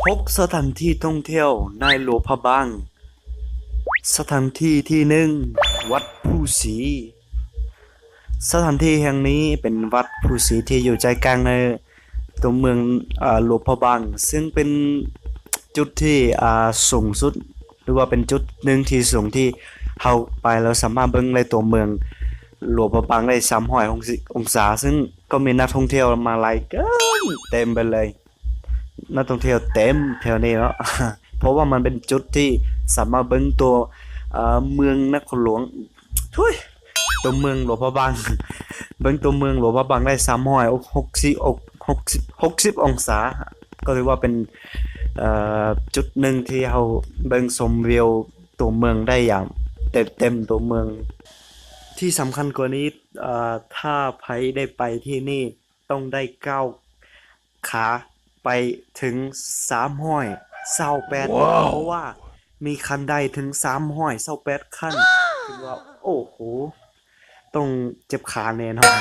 ຫົກ ສະຖານທີ່ທ່ອງທ່ຽວໃນຫຼວງພະບາງ. ສະຖານທີ່ທີໜຶ່ງ ວັດພູສີ. ສະຖານທີ່ແຫ່ງນີ້ເປັນວັດພູສີທີ່ຢູ່ໃຈກາງໃນຕົວເມືອງ ອາ ຫຼວງພະບາງ, ເຊິ່ງເປັນຈຸດທີ່ ອາ ສູງສຸດ ຫຼືວ່າເປັນຈຸດໜຶ່ງທີ່ສູງທີ່ເຮົາໄປແລ້ວສາມາດເບິ່ງໄດ້ຕົວເມືອງຫຼວງພະບາງໄດ້ສາມຮ້ອຍຫົກສິບອົງສາ, ເຊິ່ງກໍມີນັກທ່ອງທ່ຽວມາຫຼາຍເກີນເຕັມໄປເລີຍ. ນັກທ່ອງທ່ຽວເຕັມແຖວນີ້ເນາະ ເພາະວ່າມັນເປັນຈຸດທີ່ສາມາດເບິ່ງຕົວ ເອີ ເມືອງນະຄອນຫຼວງ ທຸຍ ຕົວເມືອງຫຼວງພະບາງ ເບິ່ງຕົວເມືອງຫຼວງພະບາງໄດ້ສາມຮ້ອຍຫົກສິບ ຫົກສິບ ຫົກສິບອົງສາ, ກໍຖືວ່າເປັນ ເອີ ຈຸດໜຶ່ງທີ່ເຮົາເບິ່ງຊົມວິວຕົວເມືອງໄດ້ຢ່າງເຕັມໆຕົວເມືອງ. ທີ່ສຳຄັນກວ່ານີ້ ເອີ ຖ້າໃຜໄດ້ໄປທີ່ນີ້ ຕ້ອງໄດ້ກ້າວຂາໄປເຖິງສາມຮ້ອຍຊາວແປດ ວ້າວ ເພາະວ່າມີຂັ້ນໄດເຖິງສາມຮ້ອຍຊາວແປດຂັ້ນ ຖືວ່າ ໂອ້ໂຫ ຕ້ອງເຈັບຂາແນ່ນອນ.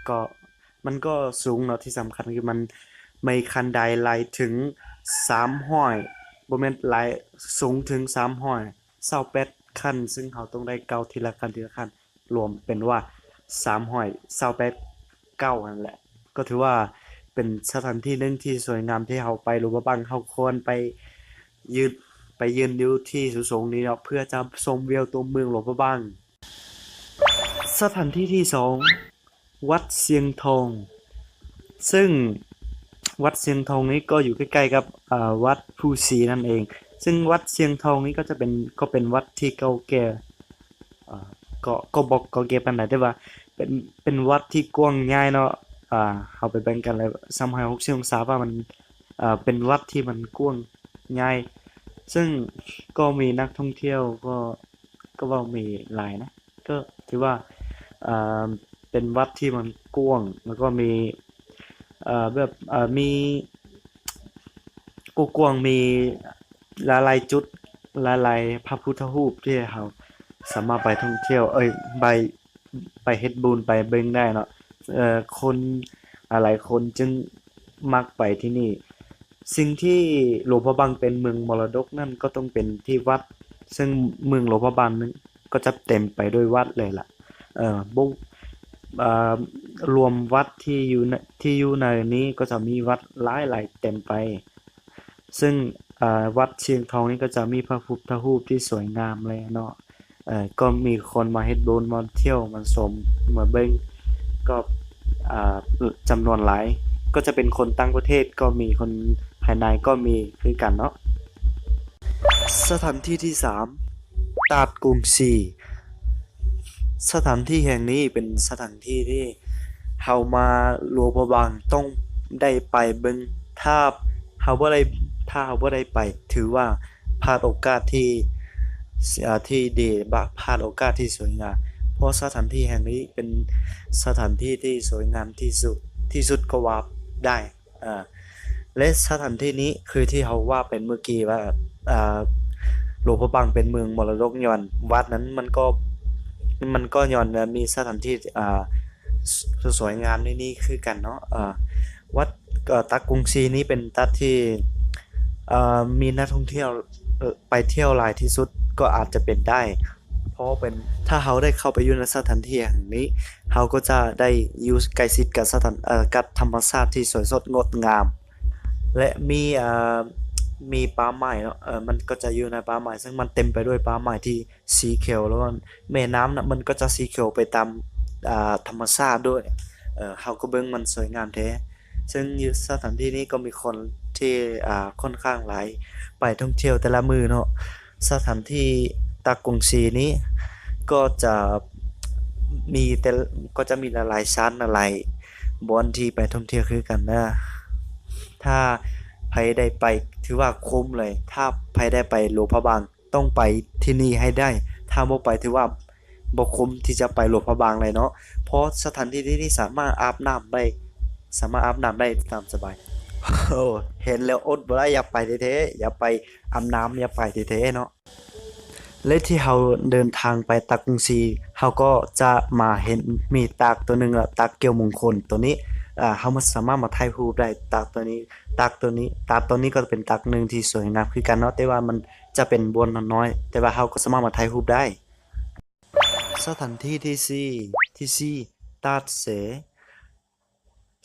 ກໍ ມັນກໍສູງເນາະ, ທີ່ສຳຄັນຄືມັນມີຂັ້ນໄດໄລ່ເຖິງສາມຮ້ອຍ ບໍ່ແມ່ນ ໄລ່ສູງເຖິງສາມຮ້ອຍຊາວແປດຂັ້ນ, ເຊິ່ງເຮົາຕ້ອງໄດ້ກ້າວທີລະຂັ້ນ ທີລະຂັ້ນ ລວມເປັນວ່າສາມຮ້ອຍຊາວແປດກ້າວຫັ້ນແຫຼະ. ກໍຖືວ່າເປັນສະຖານທີ່ໜຶ່ງທີ່ສວຍງາມ ທີ່ເຮົາໄປຫຼວງພະບາງ ເຮົາຄວນໄປຢືນ ໄປຢືນຢູ່ທີ່ສູງໆນີ້ເນາະ ເພື່ອຈະຊົມວິວຕົວເມືອງຫຼວງພະບາງ. ສະຖານທີ່ທີສອງ ວັດຊຽງທອງ, ເຊິ່ງວັດຊຽງທອງນີ້ກໍຢູ່ໃກ້ໆກັບ ອາ ວັດພູສີນັ້ນເອງ. ເຊິ່ງວັດຊຽງທອງນີ້ກໍຈະເປັນ ກໍເປັນວັດທີ່ເກົ່າແກ່ ອາ ກໍ ກໍບໍ່ເກົ່າແກ່ປານໃດ ແຕ່ວ່າເປັນ ເປັນວັດທີ່ກວ້າງໃຫຍ່ເນາະ. ອາ ເຮົາໄປເບິ່ງກັນເລີຍ ສາມຮ້ອຍຫົກສິບອົງສາ ວ່າມັນ ອາ ເປັນວັດທີ່ມັນກວ້າງໃຫຍ່, ເຊິ່ງກໍມີນັກທ່ອງທ່ຽວ ກໍ ກໍເວົ້າມີຫຼາຍນະ. ກໍຖືວ່າ ອາ ເປັນວັດທີ່ມັນກວ້າງ ແລ້ວກໍມີ ເອີ ແບບ ເອີ ມີ ກວ້າງໆ ມີຫຼາຍໆຈຸດ ຫຼາຍໆພະພຸດທະຮູບທີ່ເຮົາສາມາດໄປທ່ອງທ່ຽວ ເອີຍ ໄປ ໄປເຮັດບຸນ ໄປເບິ່ງໄດ້ເນາະ. ເອີ ຄົນຫຼາຍໆຄົນຈຶ່ງມັກໄປທີ່ນີ້. ສິ່ງທີ່ຫຼວງພະບາງເປັນເມືອງມໍລະດົກນັ້ນ ກໍຕ້ອງເປັນທີ່ວັດ, ເຊິ່ງເມືອງຫຼວງພະບາງນັ້ນ ກໍຈະເຕັມໄປດ້ວຍວັດເລີຍລະ. ເອີ ບໍ່ ເອີ ລວມວັດທີ່ຢູ່ໃນ ທີ່ຢູ່ໃນນີ້ກໍຈະມີວັດຫຼາຍໆເຕັມໄປ, ເຊິ່ງ ເອີ ວັດຊຽງທອງນີ້ກໍຈະມີພະພຸດທະຮູບທີ່ສວຍງາມເລີຍເນາະ. ເອີ ກໍມີຄົນມາເຮັດບຸນ ມາທ່ຽວ ມາຊົມ ມາເບິ່ງ ກໍ ເອີ ຈຳນວນຫຼາຍ, ກໍຈະເປັນຄົນຕ່າງປະເທດກໍມີ, ຄົນພາຍໃນກໍມີຄືກັນເນາະ. ສະຖານທີ່ທີສາມ ຕາດກຸງຊີ. ສະຖານທີ່ແຫ່ງນີ້ເປັນສະຖານທີ່ທີ່ເຮົາມາຫຼວງພະບາງຕ້ອງໄດ້ໄປເບິ່ງ. ຖ້າເຮົາບໍ່ໄດ້ ຖ້າເຮົາບໍ່ໄດ້ໄປ ຖືວ່າພາດໂອກາດທີ່ ເອີ ທີ່ດີ ບະ ພາດໂອກາດທີ່ສວຍງາມ, ເພາະສະຖານທີ່ແຫ່ງນີ້ເປັນສະຖານທີ່ທີ່ສວຍງາມທີ່ສຸດ ທີ່ສຸດກໍວ່າໄດ້. ເອີ ແລະ ສະຖານທີ່ນີ້ຄືທີ່ເຮົາວ່າໄປເມື່ອກີ້ວ່າ ອາ ຫຼວງພະບາງເປັນເມືອງມໍລະດົກ ຍ້ອນວັດນັ້ນມັນກໍ ມັນກໍຍ້ອນມີສະຖານທີ່ ອາ ສ- ສວຍງາມໃນນີ້ຄືກັນເນາະ. ເອີ ວັດ ເອີ ຕາດກຸງຊີນີ້ເປັນຕາດທີ່ ເອີ ມີນັກທ່ອງທ່ຽວ ເອີ ໄປທ່ຽວຫຼາຍທີ່ສຸດກໍອາດຈະເປັນໄດ້. ເພາະເປັນ ຖ້າເຮົາໄດ້ເຂົ້າໄປຢູ່ໃນສະຖານທີ່ແຫ່ງນີ້ ເຮົາກໍຈະໄດ້ຢູ່ໃກ້ຊິດກັບສະຖານ ເອີ ກັບທຳມະຊາດທີ່ສວຍສົດງົດງາມ ແລະ ມີ ເອີ ມີປ່າໄມ້ເນາະ. ເອີ ມັນກໍຈະຢູ່ໃນປ່າໄມ້ ເຊິ່ງມັນເຕັມໄປດ້ວຍປ່າໄມ້ທີ່ສີຂຽວ ແລ້ວແມ່ນ້ຳນະ ມັນກໍຈະສີຂຽວໄປຕາມ ອາ ທຳມະຊາດດ້ວຍ. ເອີ ເຮົາກໍເບິ່ງມັນສວຍງາມແທ້. ເຊິ່ງຢູ່ສະຖານທີ່ນີ້ກໍມີຄົນທີ່ ອາ ຂ້ອນຂ້າງຫຼາຍໄປທ່ອງທ່ຽວແຕ່ລະມື້ເນາະ. ສະຖານທີ່ຕາດກຸງຊີນີ້ກໍຈະມີແຕ່ ກໍຈະມີຫຼາຍໆຊັ້ນ ຫຼາຍໆບ່ອນທີ່ໄປທ່ອງທ່ຽວຄືກັນນະ. ຖ້າໃຜໄດ້ໄປ ຖືວ່າຄຸ້ມເລີຍ. ຖ້າໃຜໄດ້ໄປຫຼວງພະບາງ ຕ້ອງໄປທີ່ນີ້ໃຫ້ໄດ້. ຖ້າບໍ່ໄປ ຖືວ່າບໍ່ຄຸ້ມທີ່ຈະໄປຫຼວງພະບາງເລີຍເນາະ, ເພາະສະຖານທີ່ທີ່ນີ້ສາມາດອາບນ້ຳໄດ້ ສາມາດອາບນ້ຳໄດ້ຕາມສະບາຍ. ໂອ້ ເຫັນແລ້ວອົດບໍ່ໄດ້ ຢາກໄປແທ້ໆ ຢາກໄປອາບນ້ຳ ຢາກໄປແທ້ໆເນາະ. ແລະ ທີ່ເຮົາເດີນທາງໄປຕາດກຸງຊີ ເຮົາກໍຈະມາເຫັນມີຕາດຕົວໜຶ່ງ ລະ ຕາດແກ້ວມົງຄົນຕົວນີ້ ອ່າ ເຮົາມາ ສາມາດມາຖ່າຍຮູບໄດ້. ຕາກໂຕນີ້ ຕາກໂຕນີ້ ຕາກໂຕນີ້ກໍເປັນຕາກໜຶ່ງທີ່ສວຍງາມຄືກັນເນາະ, ແຕ່ວ່າມັນຈະເປັນບ່ອນນ້ອຍໆ ແຕ່ວ່າເຮົາກໍສາມາດມາຖ່າຍຮູບໄດ້. ສະຖານທີ່ທີສີ່ ທີສີ່ ຕາດເຊ.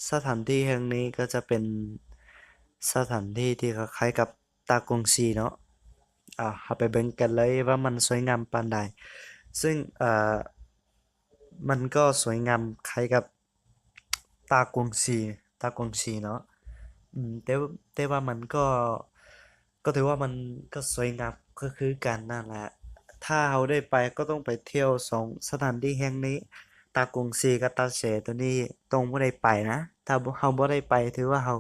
ສະຖານທີ່ແຫ່ງນີ້ກໍຈະເປັນສະຖານທີ່ທີ່ຄ້າຍໆກັບຕາກກົງຊີເນາະ. ອ່າ ເຮົາໄປເບິ່ງກັນເລີຍວ່າມັນສວຍງາມປານໃດ. ເຊິ່ງ ເອີ ມັນກໍສວຍງາມຄ້າຍກັບຕາກກົງຊີ ຕາກກົງຊີເນາະ. ອືມ ແຕ່ ແຕ່ວ່າມັນກໍ ກໍຖືວ່າມັນກໍສວຍງາມຄື ຄືກັນນັ້ນແຫຼະ. ຖ້າເຮົາໄດ້ໄປ ກໍຕ້ອງໄປທ່ຽວສອງສະຖານທີ່ແຫ່ງນີ້, ຕາກົງຊີກັບຕາເຊໂຕນີ້ຕ້ອງບໍ່ໄດ້ໄປນະ. ຖ້າບໍ່ ເຮົາບໍ່ໄດ້ໄປ ຖືວ່າເຮົາ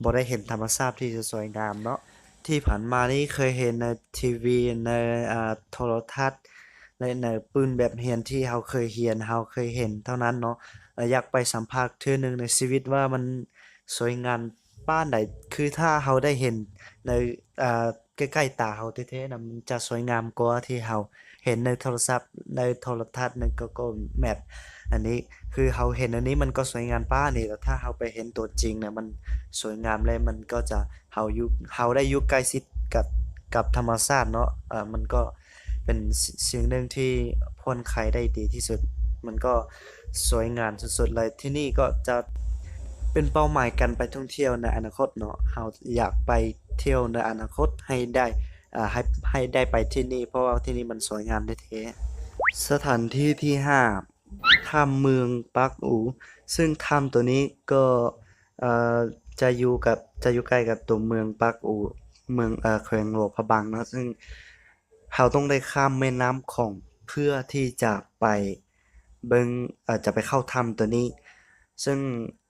ບໍ່ໄດ້ເຫັນທຳມະຊາດທີ່ສວຍງາມເນາະ. ທີ່ຜ່ານມານີ້ເຄີຍເຫັນໃນທີວີ ໃນ ອ່າ ໂທລະທັດ ແລະ ໃນປຶ້ມແບບຮຽນທີ່ເຮົາເຄີຍຮຽນ ເຮົາເຄີຍເຫັນເທົ່ານັ້ນເນາະ. ແລະ ຢາກໄປສຳຜັດເທື່ອໜຶ່ງໃນຊີວິດວ່າມັນສວຍງາມປານໃດ. ຄືຖ້າເຮົາໄດ້ເຫັນໃນ ອ່າ ໃກ້ໆຕາເຮົາແທ້ໆນະ ມັນຈະສວຍງາມກວ່າທີ່ເຮົາເຫັນໃນໂທລະສັບ ໃນໂທລະທັດ ໃນ Google Map. ອັນນີ້ຄືເຮົາເຫັນອັນນີ້ມັນກໍສວຍງາມປານນີ້, ແລ້ວຖ້າເຮົາໄປເຫັນຕົວຈິງນະ ມັນສວຍງາມ ແລະ ມັນກໍຈະ ເຮົາຢູ່ ເຮົາໄດ້ຢູ່ໃກ້ຊິດກັບ ກັບທຳມະຊາດເນາະ. ເອີ ມັນກໍເປັນ ສິ່ງ ສິ່ງໜຶ່ງທີ່ຜ່ອນຄາຍໄດ້ດີທີ່ສຸດ, ມັນກໍສວຍງາມສຸດໆເລີຍ. ທີ່ນີ້ກໍຈະເປັນເປົ້າໝາຍການໄປທ່ອງທ່ຽວໃນອະນາຄົດເນາະ. ເຮົາຢາກໄປທ່ຽວໃນອະນາຄົດໃຫ້ໄດ້ ເອີ ໃຫ້ ໃຫ້ໄດ້ໄປທີ່ນີ້ ເພາະວ່າທີ່ນີ້ມັນສວຍງາມແທ້ໆ. ສະຖານທີ່ທີຫ້າ ຖ້ຳເມືອງປາກອູ, ເຊິ່ງຖ້ຳໂຕນີ້ກໍ ເອີ ຈະຢູ່ກັບ ຈະຢູ່ໃກ້ກັບຕົວເມືອງປາກອູ ເມືອງ ເອີ ແຂວງຫຼວງພະບາງເນາະ. ເຊິ່ງເຮົາຕ້ອງໄດ້ຂ້າມແມ່ນ້ຳຂອງເພື່ອທີ່ຈະໄປເບິ່ງ ເອີ ຈະໄປເຂົ້າຖ້ຳໂຕນີ້, ເຊິ່ງ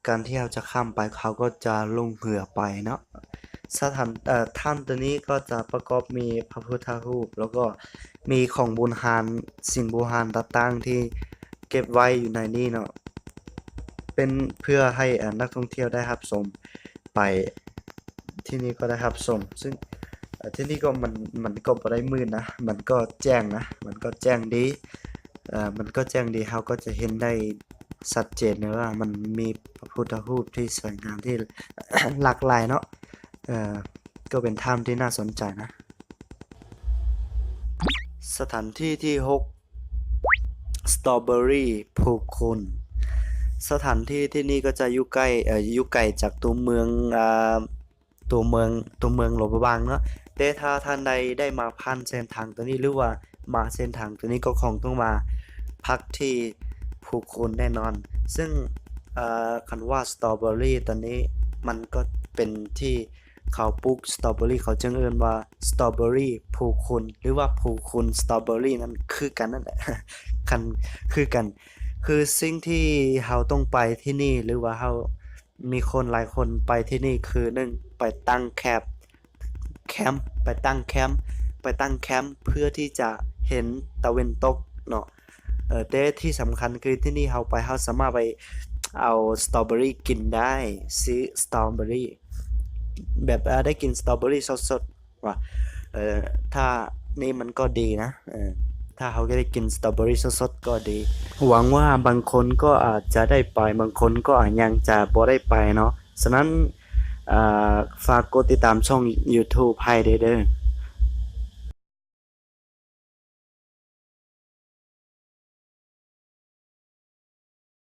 ການທີ່ເຮົາຈະຂ້າມໄປ ເຮົາກໍຈະລົງເຮືອໄປເນາະ. ສະຖານ ເອີ ຖ້ຳໂຕນີ້ກໍຈະປະກອບມີພະພຸດທະຮູບ ແລ້ວກໍມີຂອງບູຮານ ສິ່ງບູຮານຕ່າງໆທີ່ເກັບໄວ້ຢູ່ໃນນີ້ເນາະ, ເປັນເພື່ອໃຫ້ ເອີ ນັກທ່ອງທ່ຽວໄດ້ຮັບຊົມ ໄປທີ່ນີ້ກໍໄດ້ຮັບຊົມ. ເຊິ່ງ ເອີ ທີ່ນີ້ກໍມັນ ມັນກໍບໍ່ໄດ້ມືດນະ, ມັນກໍແຈ້ງນະ, ມັນກໍແຈ້ງດີ ເອີ ມັນກໍແຈ້ງດີ, ເຮົາກໍຈະເຫັນໄດ້ຊັດເຈນເລີຍວ່າມັນມີພະພຸດທະຮູບທີ່ສວຍງາມ ທີ່ຫຼາກຫຼາຍເນາະ. ເອີ ກໍເປັນຖ້ຳທີ່ໜ້າສົນໃຈນະ. ສະຖານທີ່ທີຫົກ ສະຕໍເບີຣີພູຄູນ. ສະຖານທີ່ທີ່ນີ້ກໍຈະຢູ່ໃກ້ ເອີ ຢູ່ໄກຈາກຕົວເມືອງ ອ່າ ຕົວເມືອງ ຕົວເມືອງຫຼວງພະບາງເນາະ, ແຕ່ຖ້າທ່ານໃດໄດ້ມາຜ່ານເສັ້ນທາງໂຕນີ້ ຫຼືວ່າມາເສັ້ນທາງໂຕນີ້ ກໍຄົງຕ້ອງມາພັກທີ່ພູຄູນແນ່ນອນ. ເຊິ່ງ ເອີ ຄັນວ່າສະຕໍເບີຣີໂຕນີ້ ມັນກໍເປັນທີ່ ເຂົາປູກສະຕໍເບີຣີ ເຂົາຈຶ່ງເອີ້ນວ່າສະຕໍເບີຣີພູຄູນ ຫຼືວ່າພູຄູນສະຕໍເບີຣີນັ້ນຄືກັນນັ້ນແຫຼະ ຄັນຄືກັນ. ຄືສິ່ງທີ່ເຮົາຕ້ອງໄປທີ່ນີ້ ຫຼືວ່າເຮົາມີຄົນຫຼາຍຄົນໄປທີ່ນີ້ ຄືໜຶ່ງ ໄປຕັ້ງແຄມ ແຄມ ໄປຕັ້ງແຄມ ໄປຕັ້ງແຄມເພື່ອທີ່ຈະເຫັນຕາເວັນຕົກເນາະ. ເອີ ແຕ່ທີ່ສຳຄັນຄືທີ່ນີ້ເຮົາໄປ ເຮົາສາມາດໄປເອົາສະຕໍເບີຣີກິນໄດ້ ຊື້ສະຕໍເບີຣີ ແບບ ເອີ ໄດ້ກິນສະຕໍເບີຣີສົດໆ ວ່າ ເອີ ຖ້ານີ້ມັນກໍດີນະ ເອີ ຖ້າເຮົາໄດ້ກິນສະຕໍເບີຣີສົດໆກໍດີ. ຫວັງວ່າບາງຄົນກໍອາດຈະໄດ້ໄປ ບາງຄົນກໍອາດຍັງຈະບໍ່ໄດ້ໄປເນາະ. ສະນັ້ນ ເອີ ຝາກກົດຕິດຕາມຊ່ອງຢູທູບໃຫ້ເດີ.